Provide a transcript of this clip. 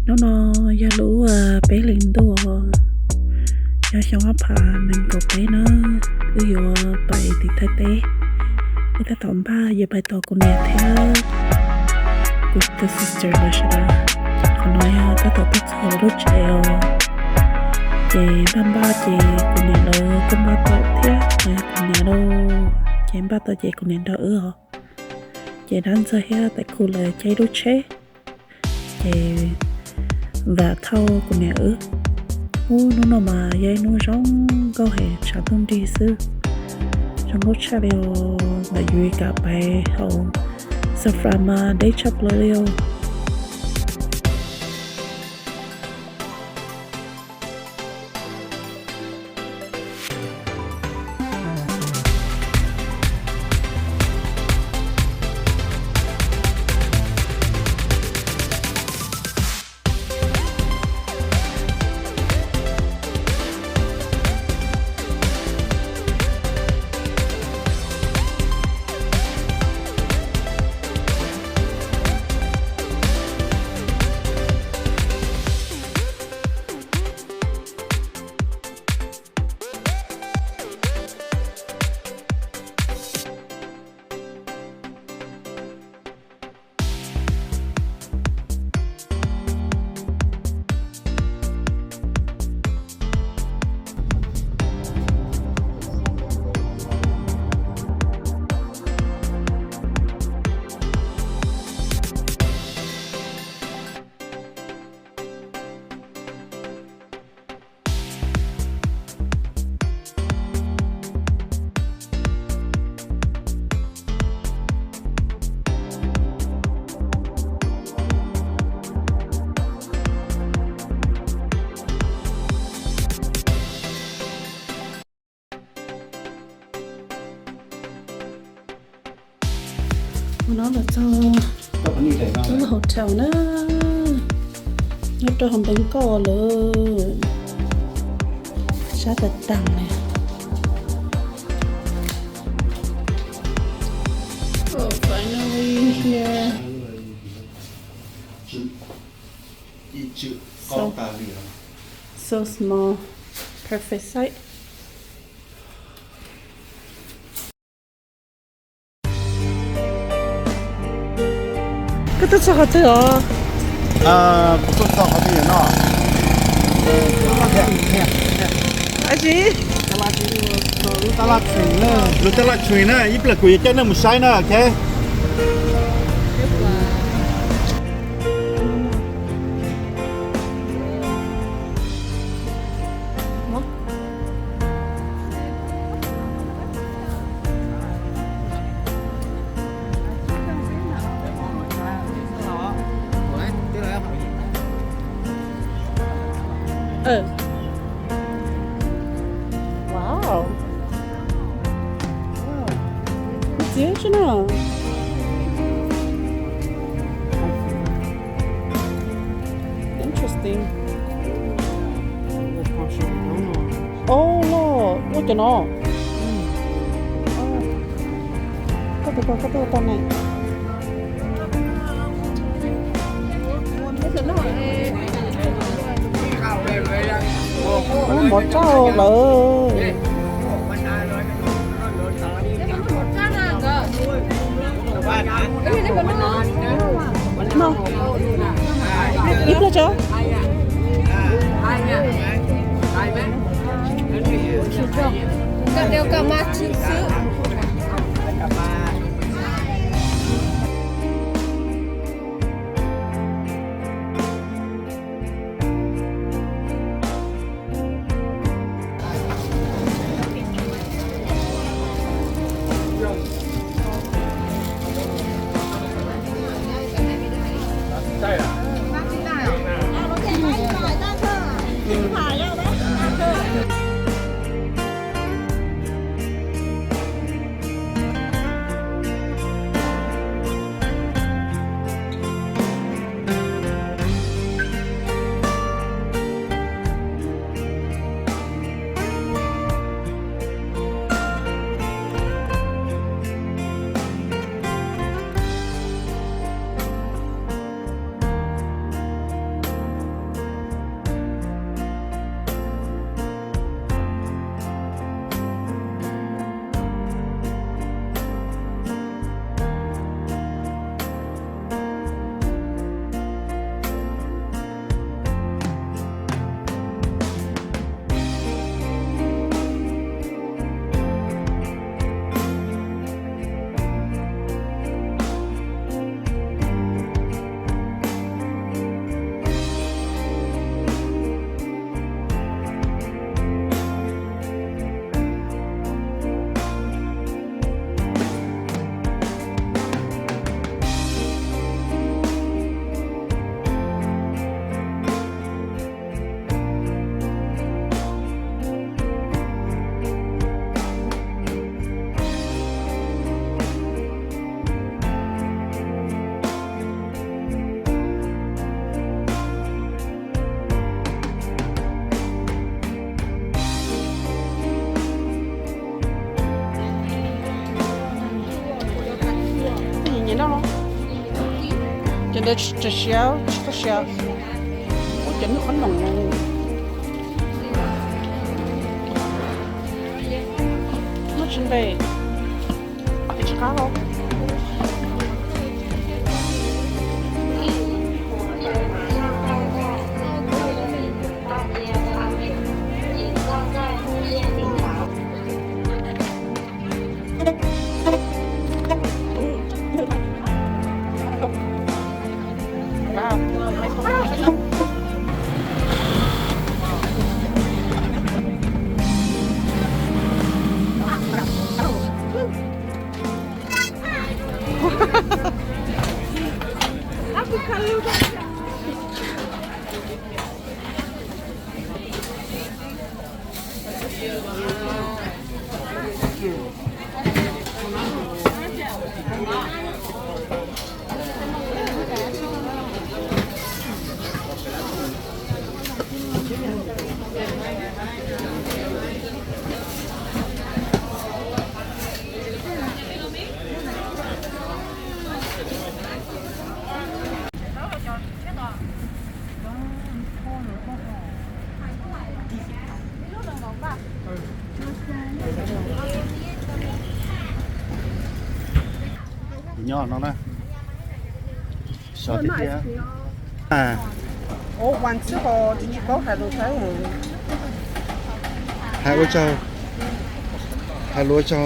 Hnub no yog lub peb hlis ntuj, yog xyoo ob phav nees nkaum peb na, wb yuav pais tim Thaib teb. Wb tab tom npaj yuav pais tos kuv niam thiab kuv tus sister lawv sawv daws. Qhov no yog tab tom tuaj txog lub tsev os. Ces npaj npaj ces kuv niam lawv kuj npaj tau thiab, kuv niam lauj. Ces npaj tau ces kuv niam nrog wb os. Ces dab ntxawg thiab tais khu lawv caij lub tsheb, ces vam thauj kuv niam wb. Ub, hnub no mas yog ib hnub zoo nkauj heev, tshav ntuj nrig xwb. Zoo nkauj tshaj li os, ntawm yus kam pais hauv San Fran mas deb tshaj plaws li os. Ua no los txog lub hotel na, nyob rau hauv Npeeb Nkauj lawm, sab tas tas li. Oh, finally here. So, so small, perfect size. Koj tuaj txog qhov twg os? Kuv tuaj txog qhov twg no? Ab tsi? Lub tab laj tshwm na, ib pliag kuv yuav coj nej mus saib na, ok. Wow. Ntxiv tsi na. Interesting. Oh no, ua cov no. Koj tus koj, koj tuaj tau ne. Ub, mov rau lawm. No. Ib pliag tso. Tsis siav, tsis txhob siav. Ub, cov niag qhob noom no tsis ntev, tsis qab hau. Nyob no na. Sov tiag tiag. Hais ua tsaug, hais lus ua tsaug.